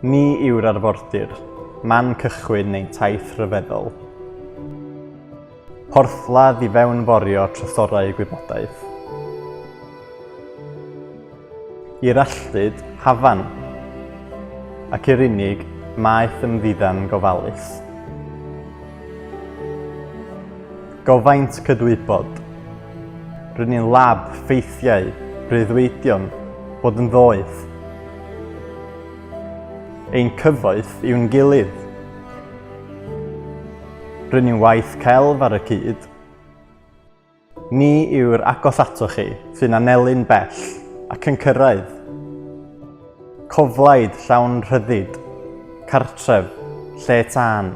Ni yw'r arfordir, man cychwyn ein taith rhyfeddol. Porthladd i fewnforio trysorau gwybodaeth. I'r alltud, hafan. Ac i'r unig, maeth ymddiddan gofalus. Gofaint cydwybod. Rŷn ni'n lab ffeithiau, breuddwydion, bod yn ddoeth. Ein cyfoeth yw'n gilydd. Rŷn ni'n waith celf ar y cyd. Ni yw'r agos atoch chi sy'n anelu'n bell ac yn cyrraedd. Coflaid llawn rhyddid, cartref, lle tân.